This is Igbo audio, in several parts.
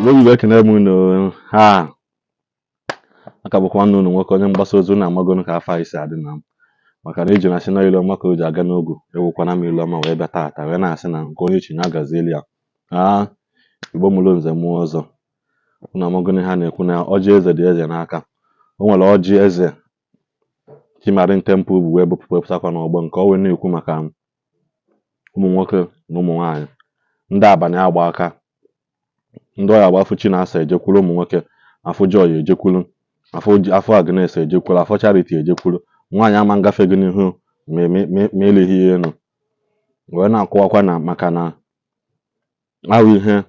Igbo Igbo, ekene m unu. Ha aka bụkwa nwanne unu nwoke, onye mgbasa ozi. Unu amagonu ka afọ anyị si adị na maka na eji na asị na ilu ọma ka o ji aga n'ogu. Ewukwana m ilu ọma wee bịa taata, wee na-asị na nke onye chi na-agazieli ya. Ha, Igbo mụrụ nze mụọ ọzọ, unu amagonu ha na-ekwu na ọjị eze dị eze n'aka. O nwere ọjị eze Chimarin Temple bụ wee bupụtakwa n'ọgbọ nke o wee na-ekwu maka ụmụ nwoke na ụmụ nwaanyị ndị abalị agba aka, ndị ọya agba afụ Chinasa ejekwuru, ụmụ nwoke afụ Joy ejekwuru, afụ Agnes ejekwuru, afụ Charity ejekwuru. Nwaanyị ama ngafe gị n'ihu ma elighị ya elu, wee na-akọwakwa na maka na ahụ ihe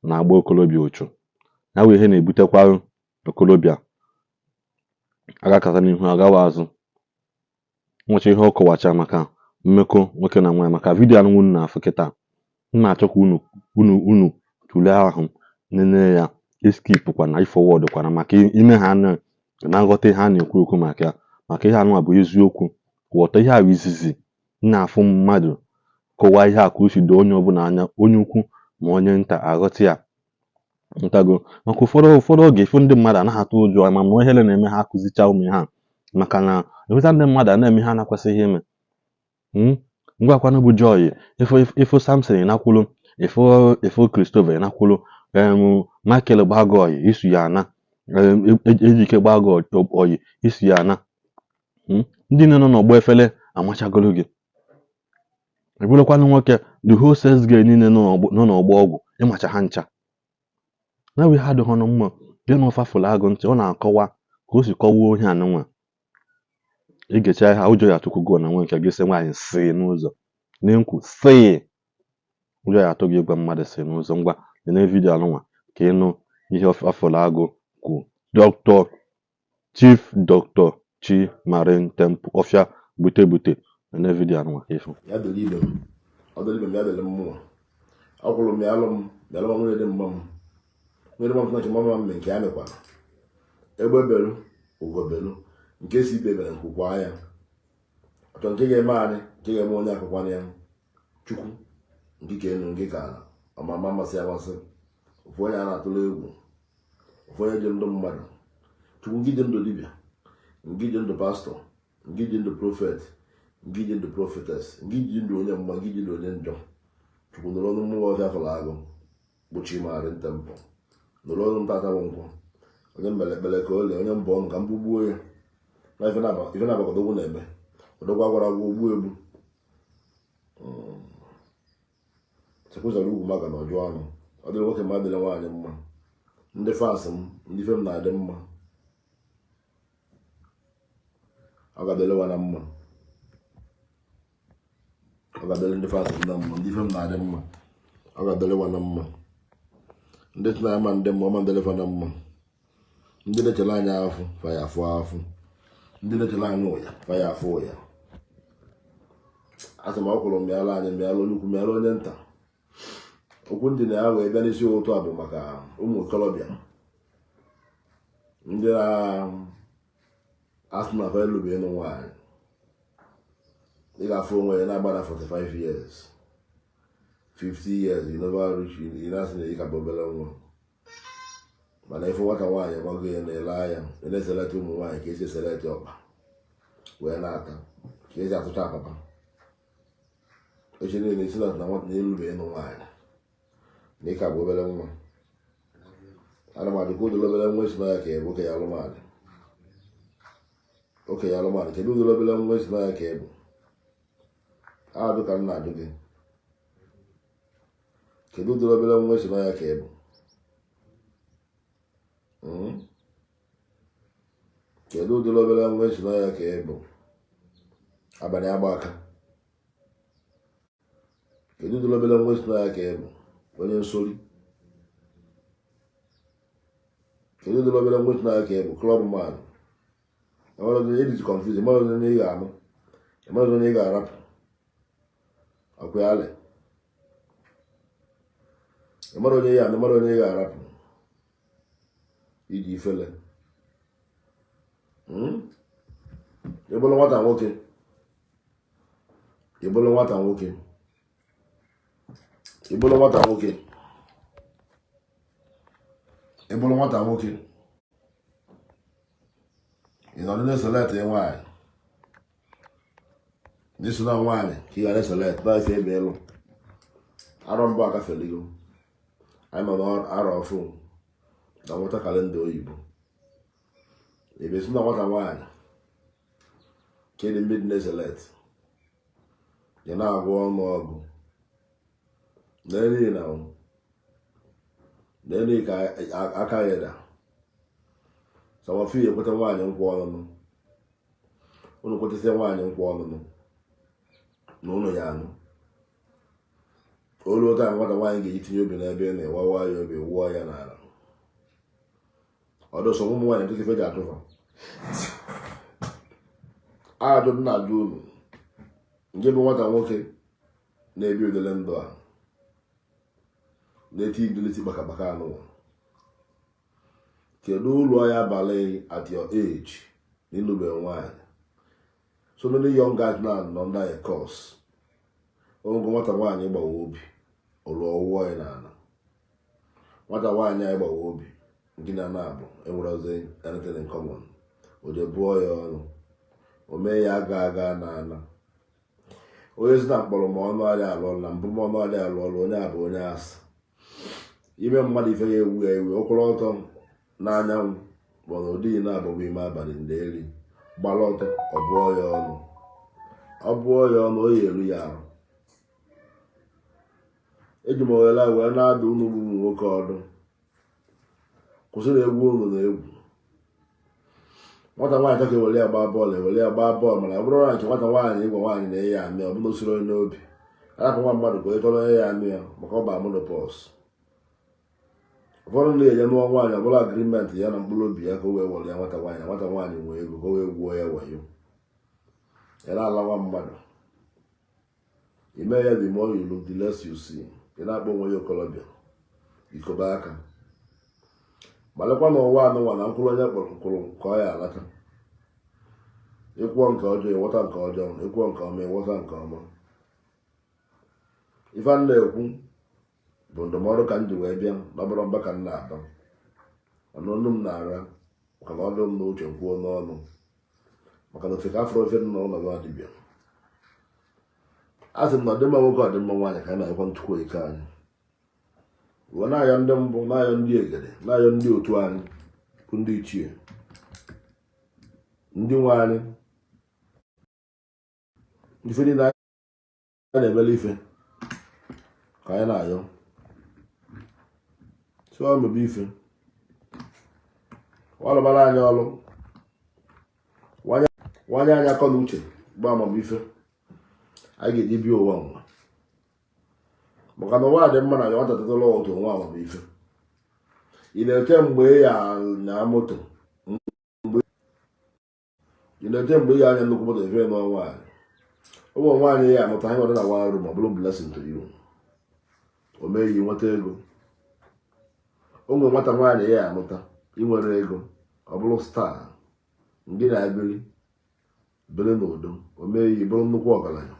na-agba okolobịa ụchụ, ahụ ihe na-ebutekwa okolobịa agakata n'ihu agawa azụ. Nwecha ihe ọ kọwacha maka mmekọ nwoke na nwaanyị, maka vidiyo anụ unu na-afụ kịta, m na-achọ ka unu unu unu tụlee ahụ, nene ya, skip kwana, forward kwana, maka ime ha na nghọta ihe a na-ekwu ekwu maka ya, maka ihe anụnwa bụ eziokwu ghọta ihe a bụ izizi m na-afụ mmadụ kọwaa ihe a ka o si doo onye ọbụla anya, onye ukwu ma onye nta aghọta ya ntago. Maka ụfọdụ oge ịfụ ndị mmadụ anaghị atụ ụjọ ma ma ihere na-eme ha akụzicha ụmụ ihe a, maka na enweta ndị mmadụ a na-eme ihe a na-akwesịghị ime. Ngwakwanụ bụ Joy, ịfụ Samson ịnakwulu, ịfụ Christopher ịnakwulu, Michael gbago oyi isu ya ana, Ejike gbago oyi isu ya ana. Ndị nọ n'ọgbọ efele amachagolo gị. Ị bụrụkwanụ nwoke, the whole sales girl niile nọ n'ọgbọ ọgwụ ịmacha ha ncha na we ha adịghị ọnụ mma gị na ụfa fụrụ agụ ntị. Ọ na-akọwa ka o si kọwaa onye anụnwa igecha ha, ụjọ ya atụkwugo na nwe nke gị sị nwaanyị si n'ụzọ n'nkwu si ụjọ ya atụ gị ịgwa mmadụ si n'ụzọ. Ngwa, nene vidiyo anụnwa ka ịnụ ihe ọfụrụ agụ kwu. Dr. Chief Dr. Chimarin Temple Ọfịa bute bute, nene vidiyo anụnwa ka ịfụ. Ya dịrị ibe m, ọ dịrị ibe m, ya dịrị mmụọ. Ọ kwụrụ m ya alụ m bịara m nwunye dị mma m, nwunye dị mma m nke mama m nke ya mekwara. Egbe belu, ugo belu, nke si ibe mere nkwukwa ya ọchọ, nke ga-eme anyị, nke ga-eme onye akwụkwana ya. Chukwu nke ka enu, nke ka ala, ọmama amasị amasị, ofu onye a na-atụrụ egwu, ofu onye ji ndụ mmadụ. Chukwu nke ji ndụ dibịa, nke ji ndụ pastọ, nke ji ndụ prophet, nke ji ndụ prophetess, nke ji ndụ onye mgba, nke ji ndụ onye njọ. Chukwu nụrụ ọnụ mmụọ ọfịa fọrọ agụ bụ Chimarin Temple, nụrụ ọnụ ntata bụ nkwụ onye mbele ekpere ka o lee onye mbọ ọnụ ka m bugbuo ya na ife na-abakọdogwu na-eme odogwu agwara agwọ ogbu egbu sekwụzara ugwu maka na ọjụọ anụ. Ọ dịrị nwoke ma dịrị nwaanyị mma. Ndị fans m, ndị ife m na-adị mma, ọ ga-adịrịwa na mma, ọ ga-adịrị ndị fans m na mma, ndị ife m na-adị mma, ọ ga-adịrịwa na mma. Ndị tụ na ama ndị mma ọma ndịrịfa na mma. Ndị na-echere anyị afụ fa ya afụ afụ, ndị na-echere anyị ụya fa ya afụ ụya. Asị m ọ kwụrụ mịala anyị, mịala onye ukwu, mịala onye nta. Okwu ndị na ya wee bịa n'isi ụtụ a bụ maka ụmụ okorobịa ndị na-asị na fa elube ịnụ nwaanyị. Ị ga-afụ onwe ya na-agba na 45 years, 50 years, you never reach. Ị na-asị na ị ka bụ obere nwa, mana ịfụ nwata nwaanyị gbago ya na-ele anya, ị na-eselect ụmụ nwaanyị ka esi eselect ọkpa wee na-ata, ka esi atụcha apapa eche niile. Isi na nwata na-elube ịnụ nwaanyị na ị ka bụ obere nwa. Ana m adị ka ụdịrị obere nwa esi na ya ka ịbụ okenye alụmalụ, okenye alụmalụ. Kedu ụdịrị obere nwa esi na ya ka ịbụ? Ajụ ka m na-ajụ gị, kedu ụdịrị obere nwa esi na ya ka ịbụ? Kedu ụdịrị obere nwa esi na ya ka ịbụ? Abalị agba aka. Kedu ụdịrị obere nwa esi na ya ka ịbụ? Onye nsori. Kedu ụdịrị obere nwa esi na ya ka ịbụ? Club man. Ịdịzi confuse, ịmara onye ị ga-anụ, ịmara onye ị ga-arapụ. Ọkwa ya alị, ịmara onye ya anụ, ịmara onye ị ga-arapụ iji ifele. Ị bụrụ nwata nwoke, ị bụrụ nwata nwoke, ị bụrụ nwata nwoke, Ị bụrụ nwata nwoke, ị nọdụ na-eselect nwaanyị, n'isi na nwaanyị ka ị ghara eselect na ife ebe ịlụ. Arọ mbụ agafeligo, anyị nọ n'arọ ọfụ na nweta kalenda oyibo. Ebe si na nwata nwaanyị ka ịdị mmiri na-eselect, ị na-agụ ọnụ ọgụ na n'elu ka aka ya da. Some of you ekweta nwaanyị nkwa ọnụnụ, unu kwetasịa nwaanyị nkwa ọnụnụ na unu ya anụ olu ụta. Nwata nwaanyị ga-eji tinye obi n'ebe ị na-ewawa ya obi, wụọ ya n'ala. Ọdụsọ ụmụ nwaanyị dịka ife ji atụfa ajụ m na-ajụ unu, nke bụ nwata nwoke na-ebi udele ndụ a na-eti idiliti kpakakpaka anụnwa, kedu ụlọ ya abalị at your age na ịlụbeghị nwaanyị? So many young guys now nọ under a curse. Ogo nwata nwaanyị gbawa obi, ụlọ ọwụwa ya n'ala. Nwata nwaanyị anyị gbawa obi, nke na na-abụ enwerozi anything in common, o je bụọ ya ọnụ, o mee ya aga aga n'ala. Onye si na mkpọrọ ma ọnụ arịa alụ ọrụ na mbụ, ma ọnụ arịa alụ ọrụ, onye a bụ onye asị. Ime mmadụ ife ya ewu ya ewe ọkwụrụ ọtọ n'anyanwụ, ma na ụdị na-abụbụ ime abalị ndị eri gbara ọtọ, ọ bụọ ya ọnụ, ọ bụọ ya ọnụ, o ya eru ya arụ. Eji m ohere a wee na-adụ unu bụ ụmụ nwoke ọdụ, kwụsịrị egwu unu na egwu. Nwata nwaanyị chọ ka ewere ya gbaa bọọlụ, ewere ya gbaa bọọlụ. Mana ọ bụrụ na nke nwata nwaanyị ịgwa nwaanyị na ya amị, ọ bụla osiri onye n'obi, arapụ nwa mmadụ ka onye chọrọ onye ya amị ya, maka ọ ba menopause. Ụfọdụ na-enye nụọ nwaanyị, ọbụla agreement ya na mkpụrụ obi ya ka o wee were ya nwata nwaanyị na nwata nwaanyị nwee ego ka o wee gwuo ya wayo, ya na-ala nwa mmadụ ime ya. The more you look, the less you see. Ị na-akpọ onwe ya okorobịa ikobe aka, malekwa na ụwa anụnwa na mkpụrụ onye kpọrọ mkpụrụ ka ọ ya alata. Ịkwụọ nke ọjọọ, ịghọta nke ọjọọ; ịkwụọ nke ọma, ịghọta nke ọma. Ife a na-ekwu bụ ndụmọdụ ka m ji wee bịa na ọbụrụ mba ka m na-aba ọnụnụ m na-ara, maka na ọdụ m n'uche kwuo n'ọnụ, maka na ofe ka afọrọ ofe dị n'ụlọ nwa dibịa. A sị m na ọdịmma nwoke, ọdịmma nwaanyị, ka anyị na-ayọkwa Chukwu ike anyị wee na-ayọ ndị mbụ, na-ayọ ndị egede, na-ayọ ndị otu anyị bụ ndị ichie, ndị nwe anyị, ife niile anyị na-emele ife ka anyị na-ayọ si ọ mebe ife walụbara anyị ọlụ, wanye anyị akọ na uche bụ amamife anyị ga-eji bịa ụwa nwa, maka na ụwa dị mma na nwata tetara ụtụ nwa amamife. Ị na-eche mgbe ị ya nya moto, mgbe ị na-eche mgbe ị ya anya nnukwu moto efe nụọ nwaanyị. Ụmụ nwaanyị ya amụta anyị nwere na one room, ọ bụrụ blessing to you, o mee ya nweta ego. Ụmụ nwata nwaanyị ya amụta inwere ego, ọ bụrụ star ndị na-ebiri biri n'udo, o mee ya bụrụ nnukwu ọgaranya.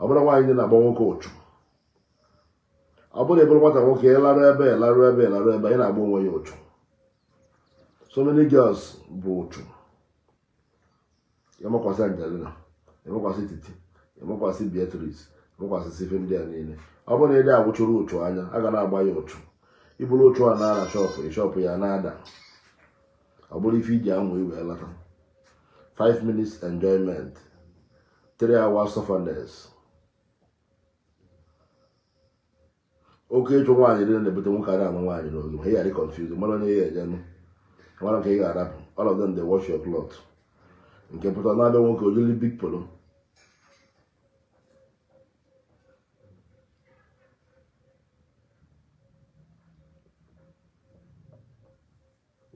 Ọ bụrụ nwaanyị na-agba nwoke ụchụ, ọ bụrụ ịbụrụ nwata nwoke, ịlarụ ebe, ịlarụ ebe, ịlarụ ebe, ị na-agba onwe ya ụchụ. So many girls bụ ụchụ. Emakwasị Angelina, emakwasị Titi, emakwasị Beatrice, emakwasị ife ndị a niile. Ọ bụrụ na ịdị agwụchụrụ ụchụ anya, a ga na-agba ya ụchụ. Iburu ụchụ a na-ara shop, shop ya na-ada. Ọ bụrụ ife iji anwụ iwee lata, 5 minutes enjoyment, 3 hours sufferness. Oke ịchụ nwaanyị dị na-ebute nwoke ara anụ nwaanyị n'oge, ma ị ghara confuse, mara onye ya ejenụ, mara nke ị ga-arapụ. All of them dey wash your cloth. Nke pụtara na-abịa nwoke ojili big polo.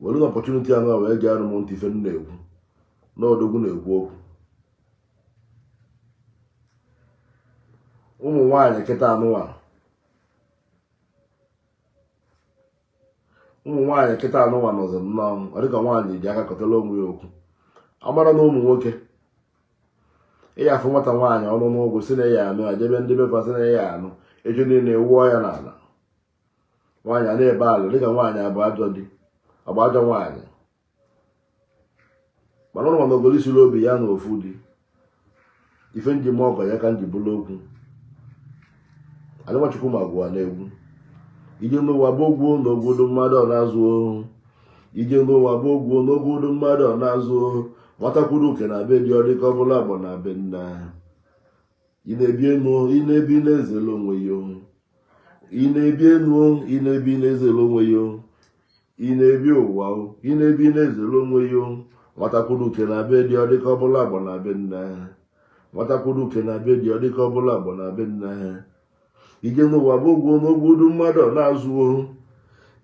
Were na opportunity anụ a wee gee arụ m ntị ife m na-ekwu na odogwu na-ekwu okwu. Ụmụ nwaanyị kịta anụnwa, ụmụ nwaanyị kịta anụnwa nọzi nnọọ, ọ dịka nwaanyị ji aka kọtara onwe ya okwu. Amara na ụmụ nwoke ịya afụ nwata nwaanyị ọnụ n'ụgwụ, si na ya anụ ya, jebe ndị befa, si na ya anụ echi niile, wụọ ya n'ala. Nwaanyị a na-ebe alụ dịka nwaanyị abụ ajọ di, ọ bụ ajọ nwaanyị. Mana ụlọ mana ogoli siri obi ya na ofu di ife nji mụọ ọgọ ya ka nji bụrụ okwu adịmachukwu ma gụwa n'egwu. Ije n'ụwa bụ ogwu na ogwudu mmadụ ọ na-azụ ohu. Ije n'ụwa bụ ogwu na ogwudu mmadụ ọ na-azụ ohu. Nwata kwuru uke na be di, ọ dịka ọ bụla agbọ na be nna. Ị na-ebi enu, ị na-ebi na-ezere onwe ya ohu. Ị na-ebi enu, ị na-ebi na-ezere onwe ya ohu. Ị na-ebi ụwa o, ị na-ebi na-ezere onwe ya ohu. Nwata kwuru uke na be di, ọ dịka ọ bụla agbọ na be nna. Nwata kwuru uke na be di, ọ dịka ọ bụla agbọ na be nna. Ije n'ụwa bụ ogwu n'ogwudu mmadụ ọ na-azụ ohu.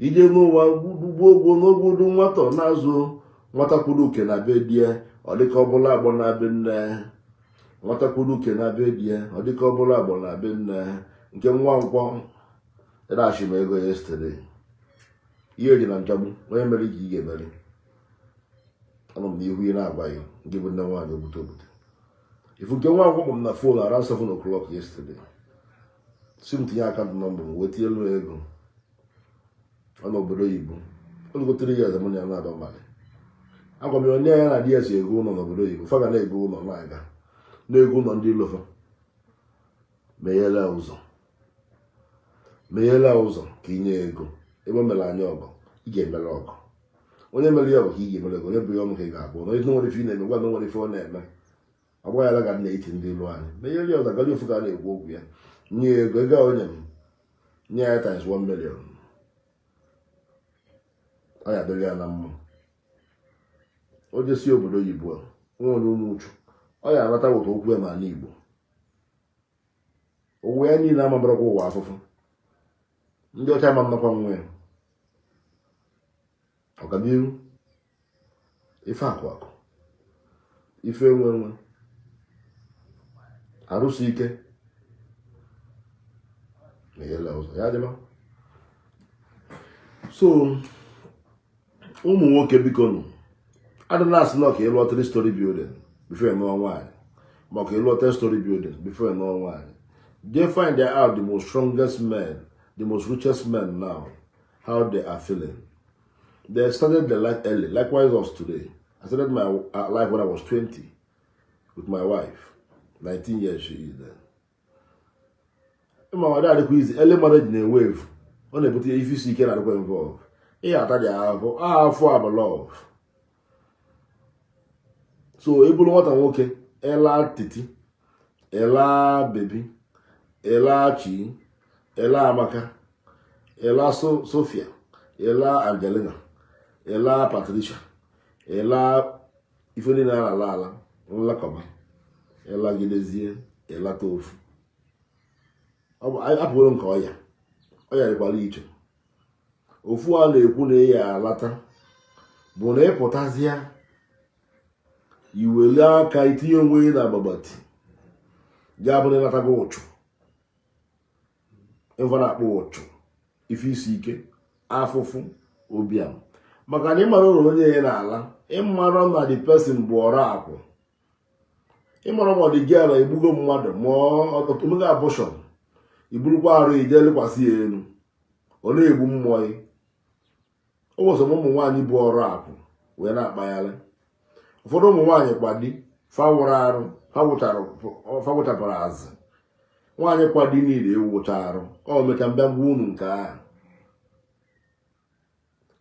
Ije n'ụwa bụ ogwu n'ogwudu nwata ọ na-azụ. Nwata kwuru uke na be di ya, ọ dịka ọ bụla agbọ na be nna. Nwata kwuru uke na be di ya, ọ dịka ọ bụla agbọ na be nna. Nke nwa nkwọ ịdachi m ego yesterday, ihe eji na nchagbu onye mere ka ị ga-emeri. Anọ m n'ihu ị na-agwa gị nke bụ nne nwaanyị ogbute ogbute ifu. Nke nwa nkwọ kpọ m na phone around 7 o'clock yesterday, si m tinye account number m wee tinye elu ego. Ọ n'obodo oyibo olugo 3 years mụ na ya na-adọ mmadụ. Agwa m ya onye ya na di ya si ego ụlọ n'obodo oyibo, fa ga na-ego ụlọ, na-aga na-ego ụlọ ndị ilofa. Meghela ụzọ, meghela ụzọ ka inye ego. Ebe o mere anyị ọgọ, ị ga-emere ọgọ. Onye mere ya ọgọ ka ị ga-emere ọgọ. Onye bụ ya ọnụ ka ị ga-abụ na onye nwere ife ị na-eme. Gwa na nwere ife ọ na-eme, ọ gwa ya ga na-eti ndị ilu anyị. Meghela ya ụzọ gara ofu ka a na-ekwu okwu ya. Nye ya ego, ego a onye m nye ya times 1 million, ọ ya adịrị ya na mma. O jesi obodo oyibo a nwa onye ụmụ uchu, ọ ya anata wụta okwu ya n'ala Igbo. Ụwa ya niile amabarakwa ụwa afụfụ. Ndị ọcha ama nnakwa nwa ya ọganihu, ife akụ akụ, ife enwe enwe, arụsị ike meghela ụzọ ya dịba. So ụmụ nwoke, biko nụ, adịla asị na ka ịlụọ 3 story building before ịnụọ nwaanyị, ma ka ịlụọ 10 story building before ịnụọ nwaanyị. They find out the most strongest men, the most richest men now, how they are feeling. They started their life early. Likewise us today. I started my life when I was 20 with my wife. 19 years she is then. Ma ọ adịkwa izi. Early marriage na-ewe efu, ọ na-ebute ife isi ike, na-adịkwa involve. Ihe ata dị afọ afọ abụ love. So ị bụrụ nwata nwoke, ịla titi, ịla baby, ịla chi, ịla amaka, ịla Sofia, ịla Angelina, ịla Patricia, ịla ife niile a na-ala ala nlakọba, ịlagidezie ịlata ofu. Ọ bụ apụrụ nke ọya, ọya dịkwara iche. Ofu a na-ekwu na ị ya alata bụ na ịpụtazịa iweli aka itinye onwe gị na agbabati ga abụ na ịnatago ụchụ. Ịva na-akpọ ụchụ, ife isi ike, afụfụ, ụbịam, maka na ịmara ụlọ onye ya na-ala, ịmara na the person bụ ọrụ akwụ, ịmara ma ọ dị gị ala egbugo mmadụ, ma omego abortion, iburukwa arụ ije lekwasị ya elu, ọ na-egbu mmụọ ya. O nwere ụmụ nwaanyị bụ ọrụ akwụ wee na-akpagharị. Ụfọdụ ụmụ nwaanyị kwadi fawụrụ arụ, fa wụchapụrụ azụ. Nwaanyị kwadi niile ewụcha arụ, ọ mecha mbịa ngwa unu nke ahụ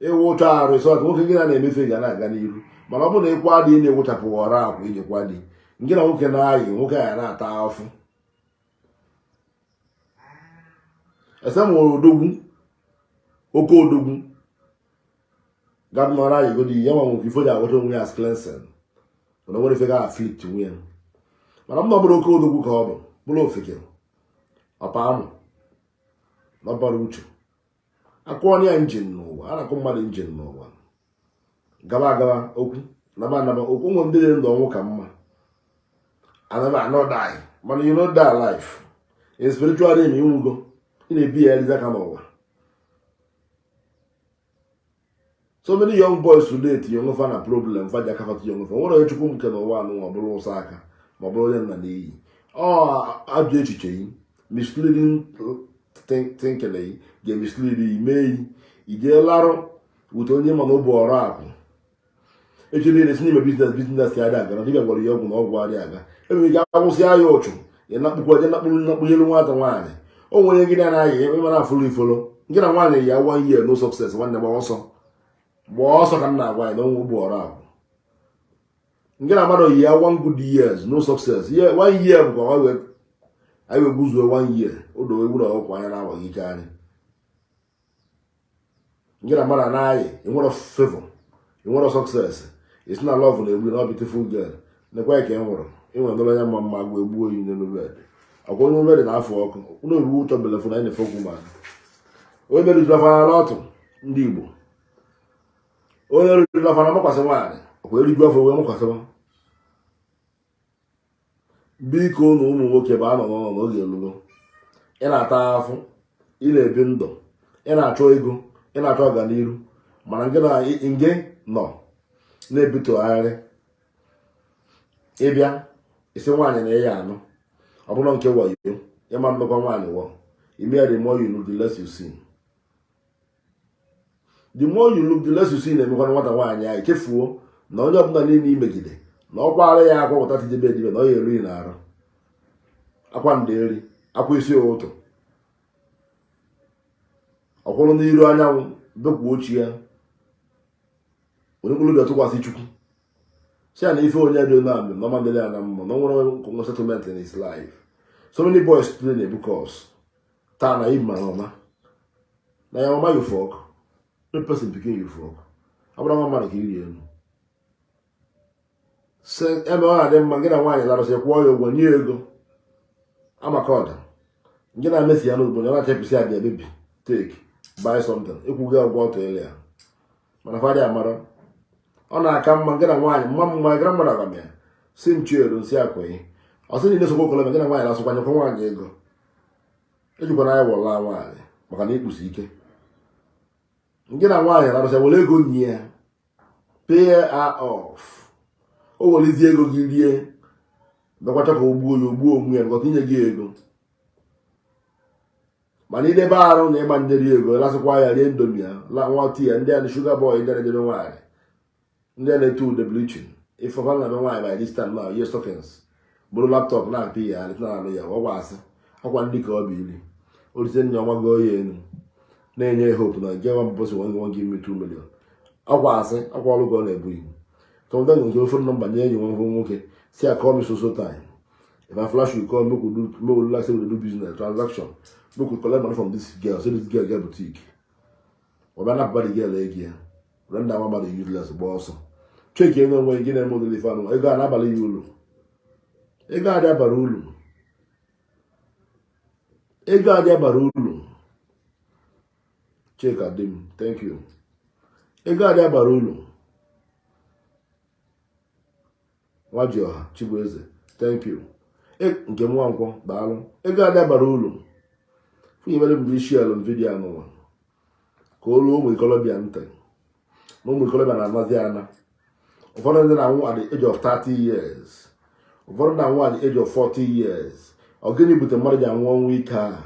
ịwụcha arụ ịsọ nwoke gị na na-emefe ga na-aga n'iru. Mana ọ bụrụ na ịkwa dị na-ewụchapụ ọrụ akwụ iji kwa di nke na nwoke na-ayị nwoke ya na-ata afụ ese m nwere odogwu, oke odogwu gabụ nọrọ ayịgodi ya nwa nwoke ifo ji agwọcha onwe ya as cleansing, mana nwere ife ga afflict nwunye. Mana m na ọ bụrụ oke odogwu ka ọ bụ bụrụ ofeke ọpa amụ na ọbara uche akụọ ya engine n'ụwa. A na-akụ mmadụ engine n'ụwa gaba agaba okwu naba anaba okwu. Ụmụ ndị dị ndụ, ọnwụ ka mma anaba anọ die, mana you no die life in spiritual realm. Inwugo, ị na-ebi ya erizi aka n'ụwa. So many young boys today tinye onwe fa na problem. Fa ji aka fa tinye onwe fa. Nwere onye chukwu nke n'ụwa anụ ọ bụrụ ụsọ aka ma ọ bụrụ onye nna n'iyi. Ọ ajọ echiche yi misleading. thinking ga-emislead yi mee yi ijee larụ wute onye ma na ọ bụ ọrụ akwụ. Echi niile si n'ime business, business ya adị aga na dibịa gwara ya ọgwụ na ọgwụ adị aga. Enwere ike akwụsị ya ụchụ, ị nakpukwa je nakpuru nakpunyelu nwata nwaanyị. O nwere gị na-anaghị ịma na afụrụ ifolo nke na nwaanyị ya one year, no success. Nwanne, gba ọsọ, gbaa ọsọ ka m na-agwa anyị na onwe bụ ọrụ akwụ. Nke na mmadụ yi ya one good years, no success. Year, one year bụ ka anyị wee gbuzuo one year odo ewu na ọkwa anya na-agbaghị ike anyị. Nke na mmadụ anaghị enwero favor, enwero success, isi na love na-egbu na beautiful girl nekwa ka ị nwụrụ. Ịnwe ndọrọ anya mma mma agwụ egbuo oyi n'elu bed akwa onye bed na-afụ ọkụ ụlọ obibi ụchọ belefu na anyị na-efe okwu ma onye merụjuru afọ n'ala ọtụ ndị Igbo, onye rujuru afọ na makwasị nwaanyị ọkwa eriju afọ wee makwasịba. Biko, na ụmụ nwoke bụ anọ n'ụlọ n'oge elugo. Ị na-ata afụ, ị na-ebi ndụ, ị na-achọ ego, ị na-achọ ọganiru, mana nke na nge nọ na-ebutogharị ịbịa isi nwaanyị na ịya anụ. Ọ bụrụ nke wayo ịma mmekọ nwaanyị wọ ime ya, the more you look, the less you see. The more you look, the less you see. Na-emekwana nwata nwaanyị ahụ echefuo na onye ọbụla niile imegide na ọ kwara ya akwa pụta tijebe edibe na ọ ya eri na arụ akwa nderi akwa isi ụtụ ọkwụrụ n'iru anyanwụ bekwuo chi ya onye mkpụrụ obi atụkwasị Chukwu si ya na ife onye dị na amị na ọma ndịrị ya na mma na o nwere settlement in his life. So many boys today na-ebu curse taa na ibi mana ọma na ya mama you fuck, no person pikin you fuck. Ọ bụrụ nwa mmadụ ka iri elu ebe ọ na-adị mma, gị na nwaanyị larụsị, kwụọ ya ụgwọ, nye ya ego amaka ọda nke na-emesi ya n'obodo ọ na-achepụsị abịa, "Baby, take, buy something." Ịkwụghị ụgwọ ọtọ ele ya mana fadị amara ọ na-aka mma. Gị na nwaanyị mma mma gara mmadụ agwa m ya si m chieru nsị akwaghị ọ sị niile sokwa okolobịa. Gị na nwaanyị na-asụkwanyekwa nwaanyị ego ejikwana anyị wọla nwaanyị maka na ikpusi ike. Gị na nwaanyị larụsịa, were ego nye ya, pay her off. O werezie ego gị rie, bịakwacha ka o gbuo ya, o gbuo onwe ya nkọta inye gị ego. Mana idebe arụ na ịgba nderi ego lasịkwa ya rie Indomie ya la nwa tii ya. Ndị a sugar boy, ndị a na-edebe nwaanyị, ndị a na-ete ude bleaching ifefa na be nwaanyị by this time now ye stockings bụrụ laptop na-apị ya na-alụ ya ọgwa asị akwa ndị ka ọ bụ iri orite nnya ọnwa goo ya elu na-enye hope na nke nwa mbọsị nwa give me 2 million. Akwa asị akwa ọrụ ka ọ na-ebu ibu. Sometimes nke phone number nye enyi nwa nwoke si ya, "Call me so so time. If I flash you, call. Make we do, make we like say we dey do business transaction. Make we collect money from this girl. Say this girl get boutique." Ọ bịa napụba the girl ego ya, renda nwa mmadụ useless, gba ọsọ. Cheki ego onwe gị na-eme ụdịrị ife anụ. Ego a na-abalị ya ulu, ego adị abara ulu, ego adị abara ulu. Chika di m, thank you. Ego adị abara ulu. Nwajioha Chibueze, thank you. Nke m Nwankwọ, daalụ. Ego adị abara ulu. Fụ mere mgbe isi alụ video anụnwa ka o ruo ụmụ ikolobịa ntị na ụmụ ikolobịa na-anazi ana. Ụfọdụ ndị na-anwụ at the age of 30 years, ụfọdụ na-anwụ at the age of 40 years. Ọ gịnị bute mmadụ ji anwụ ọnwụ ike a?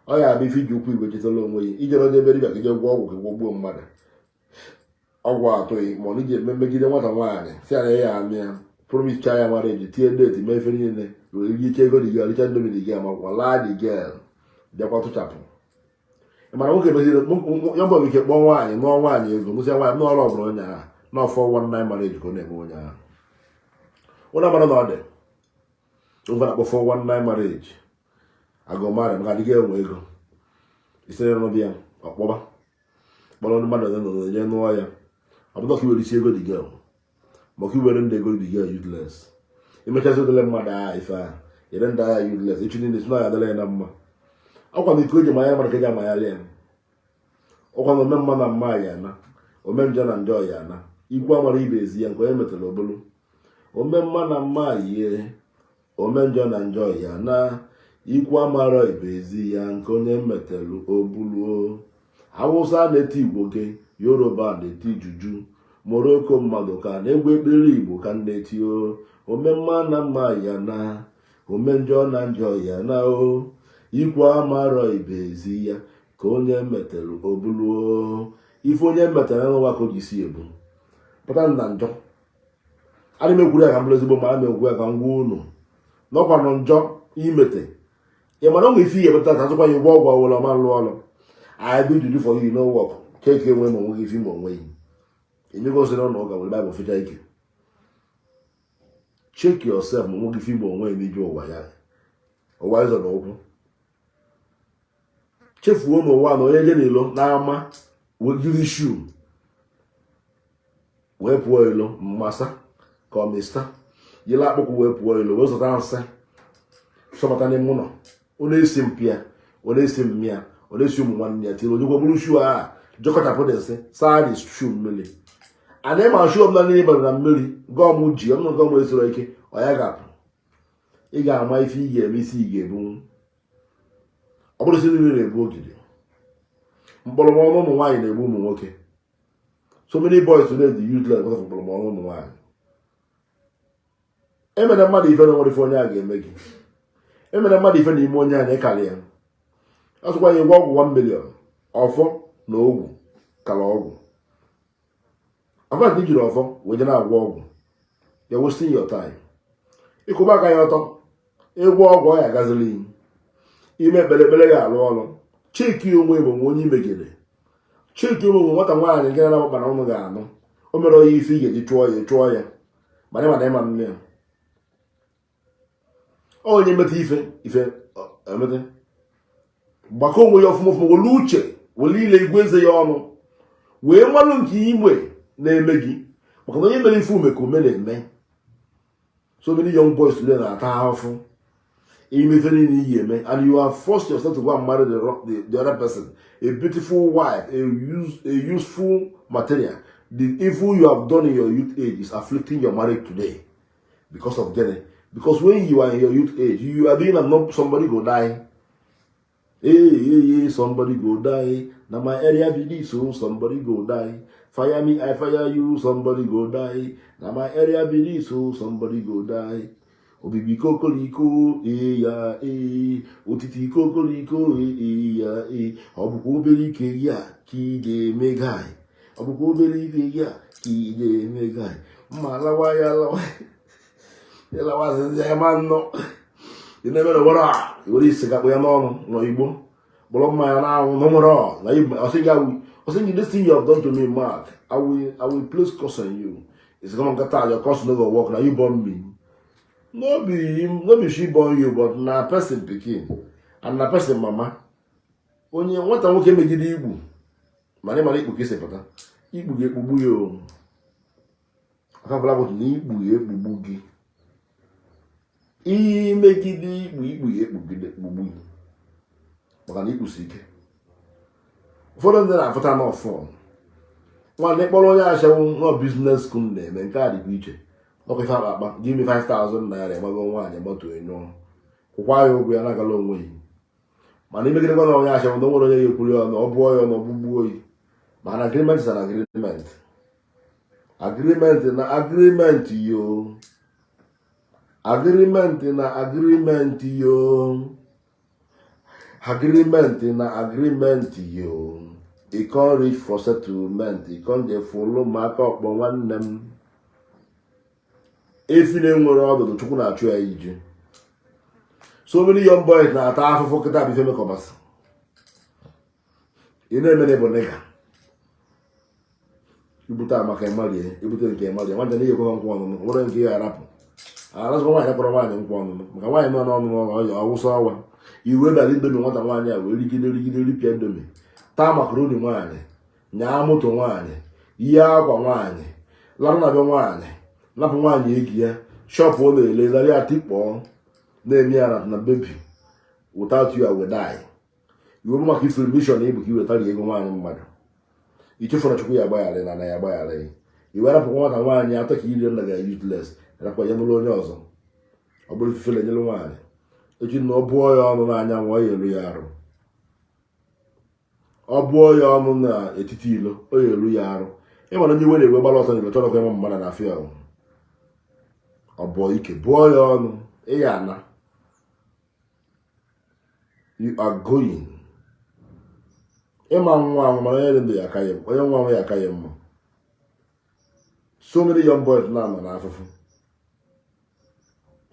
Ọ ya abụ ife iji ụkwụ igwe chetara onwe ya ijere onye ebe dibịa ka ije gwọ ọgwụ ka gwọgbuo mmadụ, ọgwụ atụghị, ma ọ na iji eme megide nwata nwaanyị si ya na ya amịa promise cha ya mara eji tie date mee ife niile were ike ego dị gị richa Indomie dị gị ma laa dị girl bịakwa tụchapụ. Mana nwoke meziri ya mbọ ike kpọọ nwaanyị nụọ nwaanyị ego nụsịa nwaanyị n'ọrụ ọbụla onye ahụ na 419 marriage ka ọ na-eme onye ahụ. Ụlọ mara na ọ dị ngwa na-akpọ 419 marriage agụmarị maka adịghị enwe ego isi n'ọbịa ọkpọba kpọrọ ndị mmadụ ole na ole nụọ ya. Ọ bụrụ ka iwere isi ego dị girl maka iwere ndị ego dị girl useless, imechazi odele mmadụ agha ife ahụ ire ndị agha useless echi niile si na ya adịla ya na mma. Ọkwa na iko eji manya mara ka eji amanyalị ya. Ọkwa na ome mma na mma ya na ome njọ na njọ ya na ikwu amara ibe ezi ya nke onye metara obulu ome mma na mma yie ome njọ na njọ ya na ikwu amara ibe ezi ya nke onye metelu obuluo. Awụsa na-eti Igbo gị, Yoruba na-eti juju, Morocco mmadụ ka na-egwu ekpere Igbo ka na-eti o ome mma na mma ya na ome njọ na njọ ya na o Ikwu amarọ ibe ezi ya ka onye metere obuluo. Ife onye metere n'ụwa ka o ji si ebu pụta na njọ. Ana m ekwuru ya ka m bụrụ ezigbo, ma ana m ekwu ya ka m gwa unu n'ọkwanụ njọ imete. Ị mara onwe ife ihe pụta ka azụkwa ya ụgwọ ọgwụ ọwụla ọma lụọ ọrụ. I do juju for you, no work. Keke enwe ma onwe gị ife ma onwe gị enyego nsị n'ụlọ ụka were Baịbụl ficha ike. Check yourself ma onwe gị ife ma onwe gị n'ije ụwa ya ụwa ịzọ na ụkwụ chefuo n'ụwa na onye je n'ilo n'ama jiri shoe wee pụọ ilo mmasa ka ọ mista yiri akpụkwụ wee pụọ ilo wee zụta nsị sọbata n'ime ụlọ. Ọ na-esi mpịa, ọ na-esi mmịa, ọ na-esi ụmụ nwanne ya tiri onyekwa bụrụ shoe a jọkọchapụ dị nsị saa dị shoe mmiri. Ana ịma shoe ọbụla niile bara na mmiri gum ji ọnụ gum esoro ike ọ ya ga-apụ. Ị ga-ama ife ị ga-eme isi ị ga-ebunwu. Ọ bụrụ si niile na-ebu ogidi mkpọrọmọnụ ụmụ nwaanyị na-egbu ụmụ nwoke. So many boys today dị useless because of mkpọrọmọnụ ụmụ nwaanyị. Emere mmadụ ife na nwere ife onye a ga-eme gị. Emere mmadụ ife na ime onye a na ịkarị ya. Ọsụkwa ya ịgwọ ọgwụ 1 million ọfọ na ogwu kara ọgwụ afọ ijiri ọfọ wee je na-agwọ ọgwụ. You're wasting your time. Ịkwụba aka ya ọtọ, ịgwọ ọgwụ ọ ya agazili ime ekpere, ekpere ga-arụ ọrụ. Cheki onwe bụ onye imegide. Cheki onwe nwata nwaanyị nke na-akpa na ụnụ ga-anụ o mere onye ife ị ga-eji chụọ ya, chụọ ya. Mana ịma na ịma nne ya onye meta ife ife emete gbakọ onwe ya ọfụma ọfụma, were uche were ile igwe eze ya ọnụ wee malụ nke igwe na-eme gị, maka na onye mere ife ume ka ume na-eme. So many young boys today na-ata ahụhụ ime ife niile iyi eme, and you have forced yourself to go and marry the other person, a beautiful wife, a useful material. The evil you have done in your youth age is afflicting your marriage today because of gịnị? Because when you are in your youth age, you are doing and not somebody go die. Hey, hey, hey, somebody go die. Na my area be this, so somebody go die. Fire me, I fire you, somebody go die. Na my area be this, so somebody go die. Obibi kokoliko, ee ya ee, otiti kokoliko, ee ya ee. Ọ bụkwa obere ike ya ka ị ga-eme guy. Ọ bụkwa obere ike ya ka ị ga-eme guy. Mma lawa ya lawa. Ịlawazi ya ma nnọọ. Ị na-emere were a were isi gakpụ ya n'ọnụ n'igbo kpọrọ mmanya n'anwụ na nwere na ọsị gị, "This thing you have done to me, Mark, I will place curse on you." It's come on, kata your curse no go work. Na you born me. No be him, no be she born you, but na person pikin and na person mama. Onye nwata nwoke megide igbu mana ịmara ikpu ka esi pụta ikpu ga-ekpugbu ya. O akafọla bụ na ikpu ga-ekpugbu gị imegide ikpu, ikpu ga-ekpugide kpugbu gị maka na ikpusi ike. Ụfọdụ ndị na-afụta n'ọfọ nwanne kpọrọ onye ashawo nọ business school na-eme nke a dịkwa iche. Ọkwa ife akpa akpa, give me 5000 naira, ịgbago nwaanyị gbatuo nyụọ kwụkwa ya ụgwọ ya na-agala onwe ya. Mana imegidekwa na onye ashawo na o nwere onye ya ekwuru ya na ọ bụọ ya na ọgbụgbuo oyi. Mana agreement is an agreement. Agreement na agreement yo, agreement na agreement yo, agreement na agreement yo. E con reach for settlement, e con dey follow m aka ọkpọ. Nwanne m, efi na-enwere ọdụdụ Chukwu na-achụ ya iji. So many young boys na-ata afụfụ kịta bụ ife mekọbasị ị na-eme na ịbụ nigga. Ibute amaka ịmarie, ibute nke ịmarie nwata na ihe ekwe nkwụ ọnụnụ nwere nke ya arapụ arasịkwa nwaanyị kpọrọ nwaanyị nkwụ ọnụnụ maka nwaanyị nọ n'ọnụ ọya ọwụsa ọwa iwe bịara Indomie. Nwata nwaanyị a wee rigide rigide ripịa Indomie, taa macaroni nwaanyị, nyaa moto nwaanyị, ihe akwa nwaanyị, larụ na be nwaanyị, napụ nwaanyị egi ya, shop ọ na-ele larị ya tikpọọ na-eme ya na baby, without you I will die. Iwe bụ maka ifuru mission ịbụ ka iwetara ego nwaanyị mmadụ ichefuru. Chukwu ya agbaghara na ya agbaghara ya. Iwe rapụkwa nwata nwaanyị atọ ka iri nna ga useless rapụkwa ya nụrụ onye ọzọ. Ọ bụrụ ifefere nyere nwaanyị echi na ọ bụọ ya ọnụ n'anyanwụ, ọ ya elu ya arụ. Ọ bụọ ya ọnụ n'etiti ilo, ọ ya elu ya arụ. Ịmara onye iwe na-ewe gbara ọtọ n'ilo chọrọ ka ịma mmadụ na afịa ọ bụọ ike bụọ ya ọnụ ịya ana. You are going. Ịma nwa anwụ, mana onye dị ndụ ya aka ya, onye nwa anwụ ya aka ya mma. So many young boys na-anọ n'afụfụ.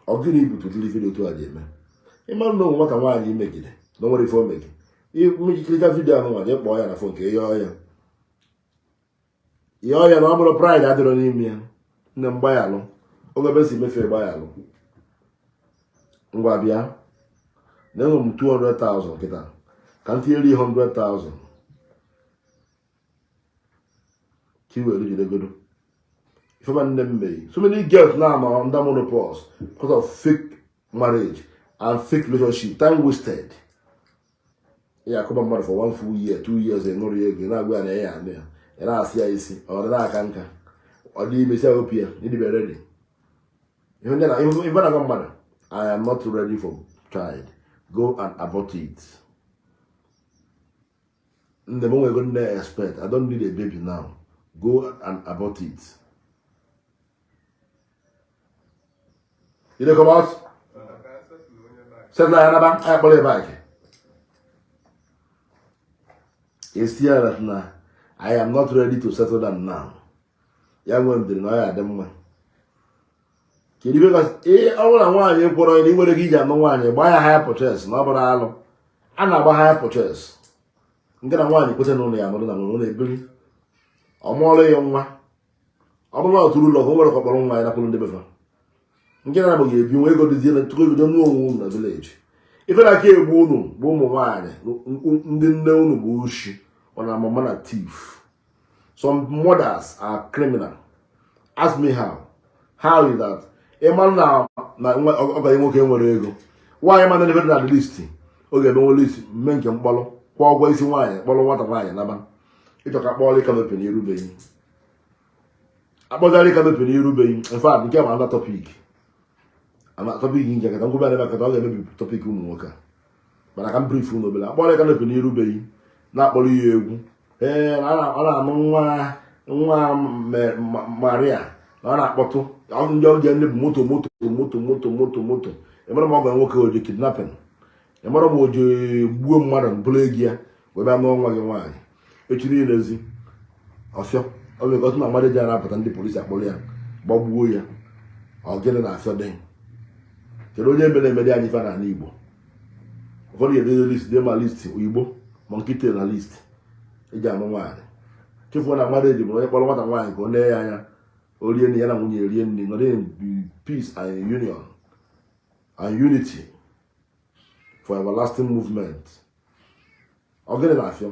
Ọ gịnị ibutụrụ ife dị otu a ji eme? Ịma na onwe nwata nwaanyị imegide na o nwere ife o megi, imejikirịta video ahụ nwa, jee kpọọ ya na phone ka ịyọọ ya, yọọ ya na ọ bụrụ pride adịrọ n'ime ya. Nne m, gbayalụ oge ebe si mefee, gbayalụ. Ngwa bịa na enwe m 200,000 kịta ka m tinyere ihe 100,000 ka i were jidegodo. Ifeoma, nne m meyi, so many girls now are under menopause because of fake marriage and fake relationship, time wasted. Ya akụba mmadụ for one full year, 2 years, ị nụrụ ya ego, ị na-agwa ya na ya anụ ya, ị na-asị ya isi ọ dị na-aka nka, ọ dị ime si ya opi ya ịdịbe ready. Ihe ndị na ife na-agwa mmadụ, "I am not ready for child," go and abort it. Nne m nwego nne expect, "I don't need a baby now," go and abort it. You dey come out, settle ya, naba anyị kpọrọ ya back. Esi ya that na "I am not ready to settle down now." Ya nwee ndịrị na ọ ya adị mma. Kedu ibe ee, ọ bụrụ na nwaanyị kwọrọ ya na ị nwere ike iji anụ nwaanyị, gbaa ya hire purchase. Na ọ bụrụ alụ a na-agba hire purchase nke na nwaanyị kweta na ụlọ ya nọrọ na nwere ụlọ ebiri, ọ mụọrọ ya nwa. Ọ bụrụ na ọ tụrụ ụlọ ka o nwere ka ọ kpọrọ nwa ya nakwuru ndị befa nke na abụghị ebi nwa ego dịzie na tụkọ ebido nụọ onwe unu na village. Ife na-aka egbu unu bụ ụmụ nwaanyị, ndị nne unu bụ oshi, ọ na mama na thief. Some mothers are criminal. Ask me how. How is that? Ịma na na ọgọ nwoke nwere ego, nwaanyị mana ebe dị na list, ọ ga-emenwe list mme nke mkpọrọ, kwụọ ụgwọ isi nwaanyị, kpọrọ nwata nwaanyị naba. Ịchọ ka kpọọrọ canopy na irubeghị, akpọzarị canopy na irubeghị. In fact, nke ma ana topic, ana topic nke kata nkwube ebe kata ọ ga-emebi topic ụmụ nwoke a. Mana ka m brief unu obere. Akpọrọ canopy na irubeghị, na-akpọrọ ya egwu. Ee, na ọ na-anụ nwa nwa Maria na ọ na-akpọtụ ndị ọbịa, ndị bụ moto moto moto moto moto moto. Ịmara ma ọ gwara nwoke oje kidnapping, ịmara ma oje gbuo mmadụ bụrụ ego ya wee bịa nụọ nwa gị nwaanyị echi niile ezi ọfịọ. Ọ bụ ọtụ na mmadụ ji na-apụta, ndị polisi akpọrọ ya gbagbuo ya. Ọ gịnị na-afịọ dị? Kedu onye mere emere anyị ife n'ala Igbo? Ụfọdụ ga-edozi list dee ma list Igbo ma nkịta na list eji anụ nwaanyị. Chefuo na mmadụ eji bụrụ onye kpọrọ nwata nwaanyị ka ọ nee ya anya, o rie nri, ya na nwunye erie nri, nọrọ in peace and union and unity for everlasting movement. Ọ gịnị na-afịọ?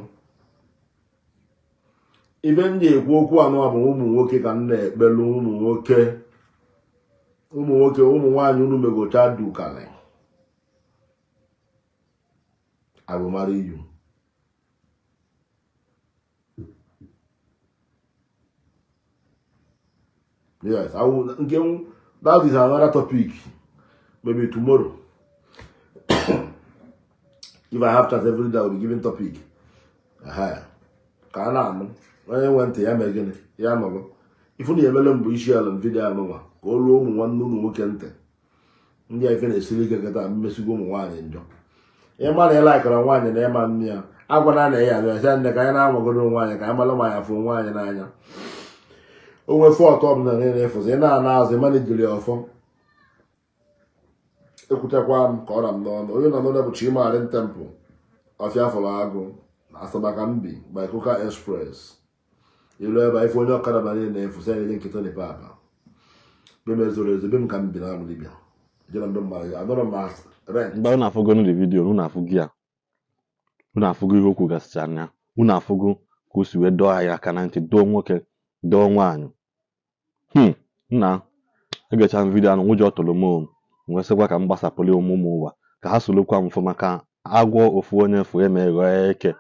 Ife m ji ekwu okwu anụ bụ ụmụ nwoke ka m na-ekpelu. Ụmụ nwoke, ụmụ nwoke, ụmụ nwaanyị unu megocha dukali. I will marry you. Yes, I will. Nke that is another topic. Maybe tomorrow. If I have chance every day, I will be giving topic. Aha. Ka a na-anụ onye nwe ntị ya mee gịnị ya nọrọ ifu na emele mbụ isi ala video anụnwa ka o ruo ụmụ nwanne ụmụ nwoke ntị. Ndị a ife na-esiri ike kịta mmesigo ụmụ nwaanyị njọ. Ịma na ịlaikara nwaanyị na ịma nne ya agwana na ya abịa sị nne ka anyị na-anwagoro onwe anyị, ka anyị mara ma anyị afụ onwe anyị n'anya. O nwee fault ọbụla niile ịfụzi, ị na-ana azụ, ịma na ijiri ya ọfọ. Ekwuchakwa m ka ọ ra m n'ọnụ. Onye nọ n'ụlọ bụ Chimarin Temple, ọfịa fọrọ agụ na Asabaka Mbi by Coca Express. Ilu ebe a, ife onye ọkada ba niile na-efu sị anyị nkịta na papa be m ezoro ezo be m ka m bi na alụ dibịa jere mbe mmadụ anọrọ m rent. Mgbe unu afụgo the video, unu afụgo ya, unu afụgo ihe okwu gasịchara ya, unu afụgo ka o si wee dọọ anyị aka na ntị, dọọ nwoke, dọọ nwaanyị. Nna, egechara m video ahụ, ụjọ tụrụ m o. M wee sịkwa ka m gbasapụrụ ụmụ ụmụ ụwa ka ha sorokwa m fụ, maka agwọ ofu onye fụ eme ghọọ eke.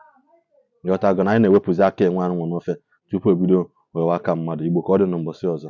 Ghọtago na anyị na-ewepụzi aka enwe anụnwụ n'ofe tupu ebido wewe aka mmadụ. Igbo, ka ọ dị n'ụbọchị ọzọ.